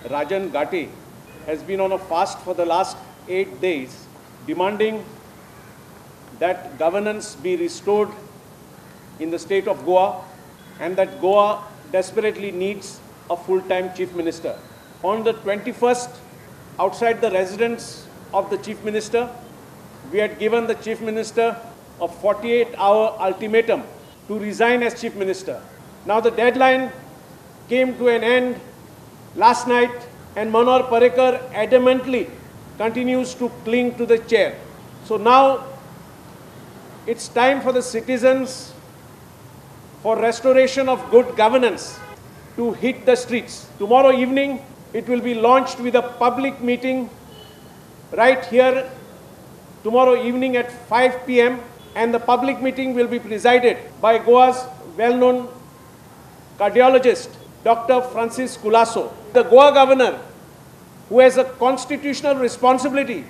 Rajan Ghate has been on a fast for the last 8 days, demanding that governance be restored in the state of Goa and that Goa desperately needs a full-time chief minister. On the 21st, outside the residence of the chief minister, we had given the chief minister a 48-hour ultimatum to resign as chief minister. Now the deadline came to an end last night, and Manohar Parrikar adamantly continues to cling to the chair. So now it's time for the citizens for restoration of good governance to hit the streets. Tomorrow evening, it will be launched with a public meeting right here tomorrow evening at 5 p.m. and the public meeting will be presided by Goa's well-known cardiologist, Dr. Francis Colaco. The Goa governor, who has a constitutional responsibility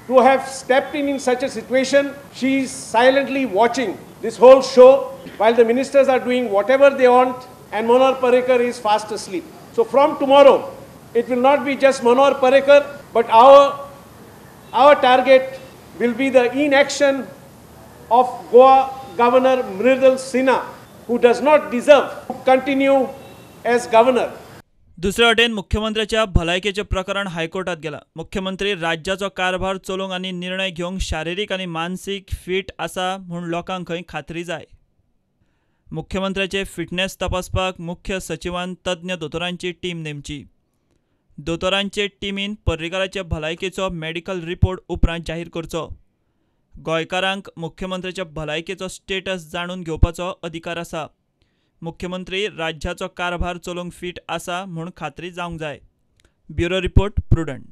to have stepped in such a situation, she is silently watching this whole show while the ministers are doing whatever they want and Manohar Parrikar is fast asleep. So from tomorrow, it will not be just Manohar Parrikar, but our target will be the inaction of Goa Governor Mridul Sinha, who does not deserve to continue as governor. दुसरे वटेन मुख्यमंत्र्याच्या भलायकेचें प्रकरण हायकोर्टात गेला. मुख्यमंत्री राज्याचो कारभार चलोवंक आनी निर्णय घेवंक शारिरीक आनी मानसीक फिट आसा म्हूण लोकांक खंय खात्री जाय. मुख्यमंत्र्याचे फिटनेस तपासपाक मुख्य सचिवान तज्ञ दोतोरांची टीम नेमची. दोतोरांचे टिमीन पर्रीकाराचे भलायकेचो मेडिकल रिपोर्ट उपरांत जाहीर करचो. गोंयकारांक मुख्यमंत्र्याच्या भलायकेचो स्टेटस जाणून घेवपाचो अधिकार आसा. मुख्यमंत्री राज्याचो कारभार चलोवंक फिट आसा म्हूण खात्री जावंक जाय. Bureau report, Prudent.